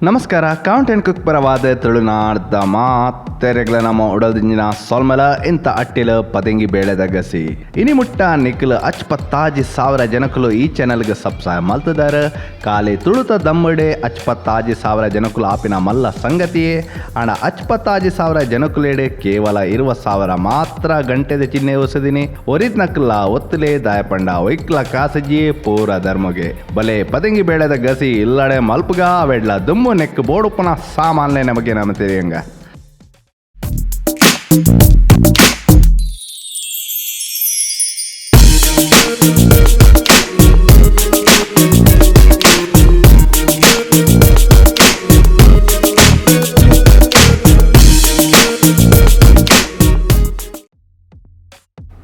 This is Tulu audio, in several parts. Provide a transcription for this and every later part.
ನಮಸ್ಕಾರ, ಕೌಂಟ್ ಆ್ಯಂಡ್ ಕುಕ್ ಪರವಾದ ತುಳುನಾಡ್ದ ಮಾತೆರೆಗ್ಲ ನಮ್ಮ ಉಡಲ್ದಿಂಜಿನ ಸೊಲ್ಮೆಲ. ಇಂತ ಅಟ್ಟಿಲ ಪದೆಂಗಿ ಬೇಳೆದ ಗಸಿ ಇನಿ ಮುಟ್ಟ ನಿಕ್ಲು ಅಚ್ಪತ್ತಾಜಿ ಸಾವಿರ ಜನಕುಲು ಈ ಚಾನೆಲ್ಗೆ ಸಬ್ಸ್ಕ್ರೈಬ್ ಮಲ್ತದಾರ. ಖಾಲಿ ತುಳುತ ದಮ್ಮಡೆ 55,000 ಜನಕುಲು ಆಪಿನ ಮಲ್ಲ ಸಂಗತಿಯೇ. ಆಂಡ 55,000 ಜನಕುಲೇಡೆ ಕೇವಲ 20,000 ಮಾತ್ರ ಗಂಟೆದ ಚಿಹ್ನೆ ಹೊಸದಿನಿ. ಒರಿತ್ ನಕ್ಲ ಒತ್ತುಲೆ ದಾಯಪಂಡ ಒಯ್ಕ್ಲ ಕಾಸಜಿ ಪೂರ ಧರ್ಮಗೆ ಬಲೆ. ಪದಂಗಿ ಬೇಳೆದ ಗಸಿ ಇಲ್ಲಡೆ ಮಲ್ಪುಗ ಅವೆಡ್ಲ ದುಮ್ಮು ನೆಕ್ ಬೋಡುಪ್ಪನ ಸಾಮಾನ್ಯ ನಮಗೆ ನಮ್ಮ ತಿಳಿಯಂಗ.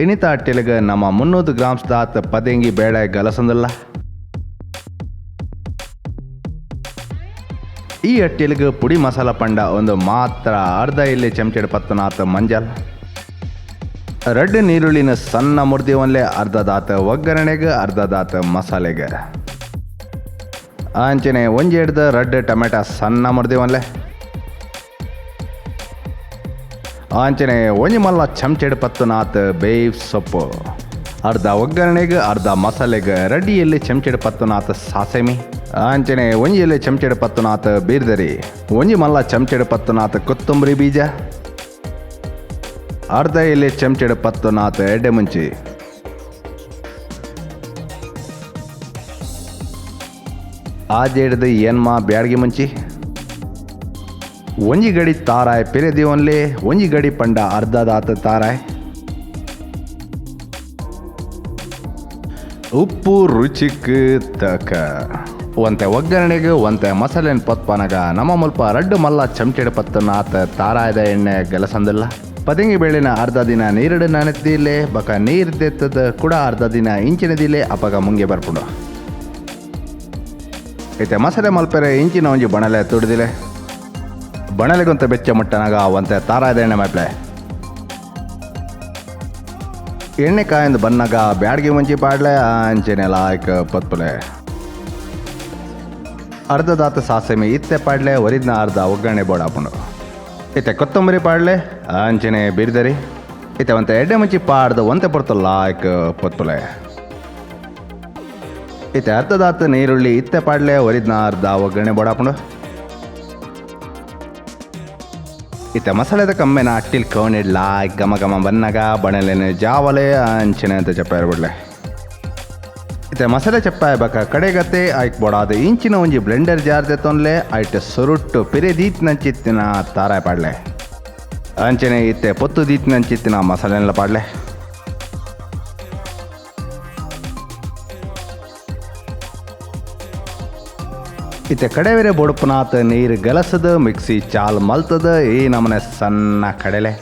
ಇನಿತ ಅಟ್ಟಿಲಿಗ ನಮ್ಮ 300 ಗ್ರಾಮ್ಸ್ ದಾತ್ ಪದೆಂಗಿ ಬೇಳೆ ಗಲಸಂದಲ್ಲ. ಈ ಅಟ್ಟಿಲಿಗ ಪುಡಿ ಮಸಾಲ ಪಂಡ ಒಂದು ಮಾತ್ರ ಅರ್ಧ ಇಲ್ಲಿ ಚಮಚೆಡ್ ಪತ್ತನಾತ್ ಮಂಜಲ್, ರಡ್ಡು ನೀರುಳ್ಳಿನ ಸಣ್ಣ ಮುರ್ದಿ ಒನ್ಲೆ ಅರ್ಧ ದಾತ ಒಗ್ಗರಣೆಗೆ ಅರ್ಧ ದಾತ ಮಸಾಲೆಗೆ, ಅಂಚನೆ ಒಂಜಿ ಹಿಡ್ದು ರಡ್ಡು ಟೊಮೆಟೊ ಸಣ್ಣ ಮುರ್ದಿ ಒನ್ಲೆ, ಅಂಚನೆ ಒಂಜಿ ಮಲ್ಲ ಚಮಚೆಡ್ ಪತ್ತನಾತ್ ಬೇವ್ ಸೊಪ್ಪು, ಅರ್ಧ ಒಗ್ಗರಣೆಗೆ ಅರ್ಧ ಮಸಾಲೆಗೆ ರೆಡಿ ಎಲ್ಲಿ ಚಮಚೆಡ್ ಪತ್ತನಾತ್ ಸಾಸೆಮಿ, ಅಂಚನೆ ಒಂಜಿ ಎಲ್ಲಿ ಚಮಚೆಡ್ ಪತ್ತನಾತ್ ಬೀರ್ದರಿ, ಒಂಜಿ ಮಲ್ಲ ಚಮಚೆಡ್ ಪತ್ತನಾತ್ ಕೊತ್ತಂಬರಿ ಬೀಜ, ಅರ್ಧ ಎಲೆ ಚಮಚೆಡ್ ಪತ್ತನಾತ್ ಎಡ್ಡೆ ಮುಂಚಿ, ಆಜೆಡ್ದು ಏನ್ಮ ಬ್ಯಾಡ್ಗೆ ಮುಂಚಿ, ಒಂಜಿ ಗಡಿ ತಾರಾಯ್ ಪಿರೆದಿ ಒನ್ಲೆ, ಒಂಜಿ ಗಡಿ ಪಂಡ ಅರ್ಧ ದಾತ ತಾರಾಯ್, ಉಪ್ಪು ರುಚಿಕ್ ತಕ, ಒಂತೆ ಒಗ್ಗರಣೆಗೆ ಒಂತೆ ಮಸಾಲೆನ್ ಪತ್ಪನಗ ನಮ್ಮ ಮುಲ್ಪ ರಡ್ಡು ಮಲ್ಲ ಚಮಚೆಡ್ ಪತ್ತನಾತ ತಾರಾಯದ ಎಣ್ಣೆ ಗಲಸಂದಿಲ್ಲ. ಪದಂಗಿ ಬೇಳೆನ ಅರ್ಧ ದಿನ ನೀರಡು ನನೆತಿಲೆ ಬಕ ನೀರು ದೆತ್ತದ ಕೂಡ ಅರ್ಧ ದಿನ ಇಂಚಿನದಿಲೆ ಅಪಗ ಮುಂಗೆ ಬರ್ಪುಂಡು. ಇತ್ತೆ ಮಸಾಲೆ ಮಲ್ಪೆರೆ ಇಂಚಿನ ಒಂಜಿ ಬಣಲೆ ತುಡಿದಿಲೆ, ಬಣಲೆಗೊಂತ ಬೆಚ್ಚ ಮುಟ್ಟನಾಗ ಒಂತೆ ತಾರಾಯದ ಎಣ್ಣೆ ಮೈಪ್ಲೆ, ಎಣ್ಣೆ ಕಾಯಂದು ಬನ್ನಾಗ ಬ್ಯಾಡ್ಗೆ ಮುಂಚಿ ಪಾಡ್ಲೆ ಅಂಚನೆ ಲಾಯ್ಕ್ ಪತ್ಪುಲೆ, ಅರ್ಧ ದಾತ ಸಾಸೆಮಿ ಇತ್ತೆ ಪಾಡ್ಲೆ, ಒರಿದ್ನ ಅರ್ಧ ಒಗ್ಗರಣೆ ಬೋಡಾಪುಂಡು. ಇತ್ತೆ ಕೊತ್ತಂಬರಿ ಪಾಡ್ಲೆ ಅಂಚನೆ ಬಿರ್ದರಿ, ಇತ್ತೆ ಒಂತೆ ಎಡ್ಡೆ ಮುಂಚಿ ಪಾಡ್ದು ಒಂತೆ ಪೊರ್ತು ಲಾಯ್ಕ್ ಪತ್ಪುಲೆ. ಇತ್ತೆ ಅರ್ಧ ದಾತ ನೀರುಳ್ಳಿ ಇತ್ತೆ ಪಾಡ್ಲೆ, ಒರಿದ್ನ ಅರ್ಧ ಒಗ್ಗರಣೆ ಬೋಡಾಪುಂಡು. ಇತ್ತೆ ಮಸಾಲೆದ ಕಮ್ಮೆನ ಅಟ್ಟಿಲ್ ಕೌಣಿಡ್ಲ ಘಮ ಘಮ ಬನ್ನಾಗ ಬಣಲೆನೆ ಜಾವಲೆ ಅಂಚನೆ ಅಂತ ಚಪ್ಪಾಯ ಬಿಡ್ಲೆ. ಇತ್ತೆ ಮಸಾಲೆ ಚಪ್ಪಾಯ ಬಕ ಕಡೆಗತೆ ಆಯ್ಕ್ ಬೋಡಾದ ಇಂಚಿನ ಒಂಜಿ ಬ್ಲೆಂಡರ್ ಜಾರ್ ದೆತ್ತೊನ್ಲೆ, ಐಟ್ ಸುರುಟ್ಟು ಪಿರೆ ದೀತ್ನಂಚಿತ್ತಿನ ತಾರಾಯ್ ಪಾಡ್ಲೆ, ಅಂಚನೆ ಇತ್ತೆ ಪೊತ್ತು ದೀತ್ನಂಚಿತ್ತಿನ ಮಸಾಲೆನೆಲ್ಲ ಪಾಡ್ಲೆ. ಇತ್ತೆ ಕಡೆವೆರೆ ಬೊಡುಪುನಾತ್ ನೀರು ಗಲಸದ ಮಿಕ್ಸಿ ಚಾಲ್ ಮಲ್ತದ ಈ ನಮನೆ ಸಣ್ಣ ಕಡಲೆ.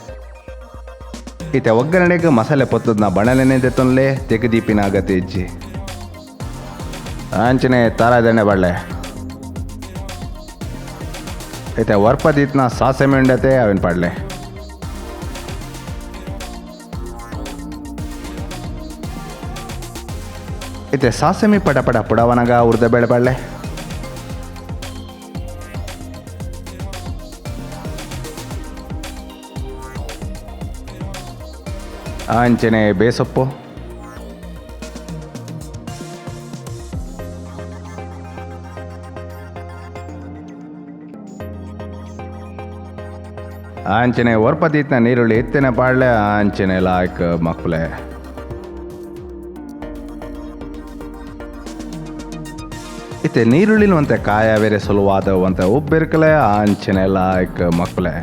ಇತ್ತೆ ಒಗ್ಗರಣೆಗೆ ಮಸಾಲೆ ಪೊತ್ತದನ ಬಣಲೆನೆ ದೆತ್ತೊನ್ಲೆ, ತೆಗದೀಪಿನ ಅಗತ್ಯ ಇಜ್ಜಿ. ಅಂಚನೆ ತಾರಾದೆಣ್ಣೆ ಬಳ್ಳೆ. ಇತ್ತೆ ವರ್ಪದೀತ್ನ ಸಾಸೆಮೆ ಉಂಡತೆ ಅವಿನ ಪಾಡ್ಲೆ. ಇತ್ತೆ ಸಾಸೆಮಿ ಪಟ ಪಟ ಪುಡವನಗ ಉರ್ದ ಬೇಳೆ ಪಾಡ್ಲೆ. ಅಂಚನೆ ಬೇಸೊಪ್ಪು, ಅಂಚನೆ ಒರ್ಪದೀತ್ನ ನೀರುಳ್ಳಿ ಎತ್ತಿನ ಪಾಡ್ಲೆ, ಅಂಚನೆ ಲಾಯ್ಕ್ ಮಕ್ಕಳೆ. ಇತ್ತೆ ನೀರುಳ್ಳಿನ ಒಂತೆ ಕಾಯ ಬೇರೆ ಸುಲುವಾದ ಒಂತೆ ಉಬ್ಬಿರ್ಕಲೆ, ಅಂಚನೆ ಲಾಯ್ಕ್ ಮಕ್ಕಳೆ.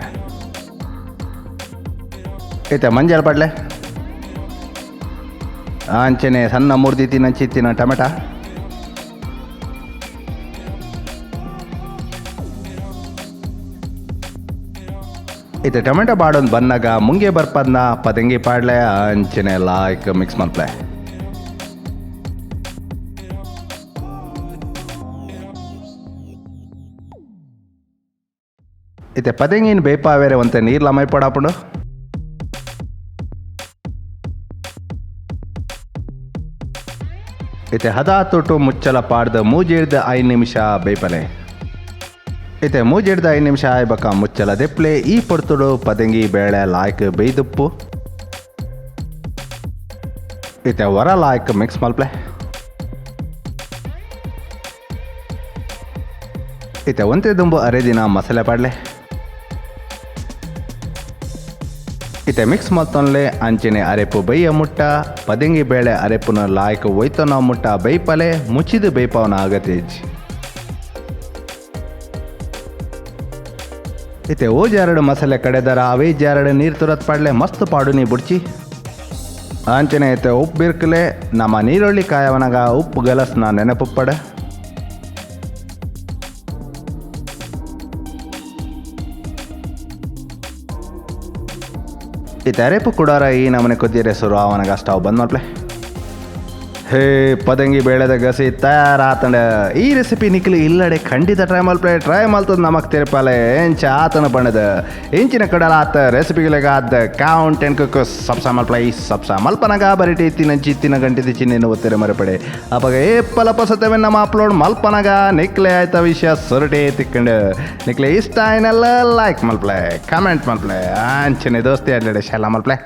ಇತ್ತೆ ಮಂಜಲ್ ಪಾಡ್ಲೆ, ಅಂಚನೆ ಸಣ್ಣ ಮುರ್ದಿತ್ತಿನ ಚಿತ್ತಿನ ಟೊಮೆಟೊ, ಇತ್ತೆ ಟೊಮೆಟೊ ಬಾಡೊಂದು ಬನ್ನಾಗ ಮುಂಗೆ ಬರ್ಪದ್ನ ಪದಂಗಿ ಪಾಡ್ಲೆ, ಅಂಚನೆ ಲಾಯ್ಕ್ ಮಿಕ್ಸ್ ಮಲ್ಪ್ಲೆ. ಇತ್ತೆ ಪದಂಗಿನ ಬೇಪಾವೇರೆ ಒಂತೆ ನೀರ್ಲ ಮೈ ಪಡಾಪುಂಡು. ಇತ್ತೆ ಹದ ತೊಟ್ಟು ಮುಚ್ಚಲ ಪಾಡ್ದು ಮೂಜೇರ್ದ 5 ನಿಮಿಷ ಬೇಪಲೆ. ಇತ್ತೆ ಮೂಜೆಡ್ದ್ 5 ನಿಮಿಷ ಆಯ್ ಬೊಕ್ಕ ಮುಚ್ಚಲ ದೆಪ್ಲೆ. ಈ ಪೊರ್ತುಡು ಪದೆಂಗಿ ಬೇಳೆ ಲಾಯ್ಕ್ ಬೇಯ್ದುಪ್ಪು. ಇತ್ತೆ ವರ ಲಾಯ್ಕ್ ಮಿಕ್ಸ್ ಮಲ್ಪ್ಲೆ. ಇತ್ತೆ ಒಂತೆ ದುಂಬು ಅರೆದಿನ ಮಸಾಲೆ ಪಾಡ್ಲೆ. ಇತ್ತೆ ಮಿಕ್ಸ್ ಮಲ್ತೊನ್ಲೆ. ಅಂಚನೆ ಅರೆಪು ಬೈಯ ಮುಟ್ಟ ಪದೆಂಗಿ ಬೇಳೆ ಅರೆಪುನ ಲಾಯ್ಕ್ ಒಯ್ತೊನ ಮುಟ್ಟ ಬೈಪಲೆ. ಮುಚ್ಚಿದು ಬೇಯ್ಪವನ ಅಗತ್ಯ ಇಜ್ಜಿ. ಇತ್ತೆ ಓ ಜಾರಡು ಮಸಾಲೆ ಕಡೆದರ ಅವೇ ಜಾರಡು ನೀರು ತುರತ್ ಪಾಡ್ಲೆ. ಮಸ್ತ್ ಪಾಡುನಿ ಬುಡ್ಚಿ. ಅಂಚನೆ ಇತ್ತೆ ಉಪ್ಪು ಬಿರ್ಕಲೆ. ನಮ್ಮ ನೀರುಳ್ಳಿ ಕಾಯವನಗ ಉಪ್ಪು ಗಲಸ್ನ ನೆನಪುಪ್ಪಡ. ಇತ್ತೆ ಅರೆಪು ಕುಡಾರ ಈ ನಮನೆ ಕೊದ್ದಿರೆ ಸುರು ಆವನಗ ಸ್ಟವ್ ಬಂದ್ ಮಲ್ಪ್ಲೆ. ಹೇ ಪದಂಗಿ ಬೇಳೆದ ಗಸಿ ತಯಾರಾತಂಡ. ಈ ರೆಸಿಪಿ ನಿಕ್ಲು ಇಲ್ಲಡೆ ಖಂಡಿತ ಟ್ರೈ ಮಲ್ಪ್ಲೆ. ಟ್ರೈ ಮಲ್ತದ ನಮಕ್ ತೆರಪಾಲೆ ಎಂಚ ಆತನ ಬಣ್ಣದ ಇಂಚಿನ ಕಡಲ ಆತ ರೆಸಿಪಿಗಳಿಗೆ ಆದ ಕೌಂಟ್ ಅಂಡ್ ಕುಕ್ ಸಬ್ಸಾ ಮಲ್ಪ್ಲೆ. ಸಬ್ಸಾ ಮಲ್ಪನಗ ಬರಿಟಿ ತಿನ್ನಂಚಿ ತಿನ್ನ ಗಂಟೆ ಚಿನ್ನೆನು ಒತ್ತಿರ ಮರಪಡೆ. ಅಪಗ ಏಪಲ ಪಸತವೆ ನಮ್ಮ ಅಪ್ಲೋಡ್ ಮಲ್ಪನಗ ನಿಕ್ಲೆ ಆಯ್ತ ವಿಷಯ ಸೊರಟೆ ತಿಕ್ಕಂಡು. ನಿಕ್ಲೆ ಇಷ್ಟ ಆಯ್ನಲ್ಲ ಲೈಕ್ ಮಲ್ಪ್ಲೆ, ಕಮೆಂಟ್ ಮಲ್ಪ್ಲೆ, ಅಂಚನೆ ದೋಸ್ತಿ ಅಡ್ಲಡೆ ಶೆಲ್ಲ ಮಲ್ಪ್ಲೆ.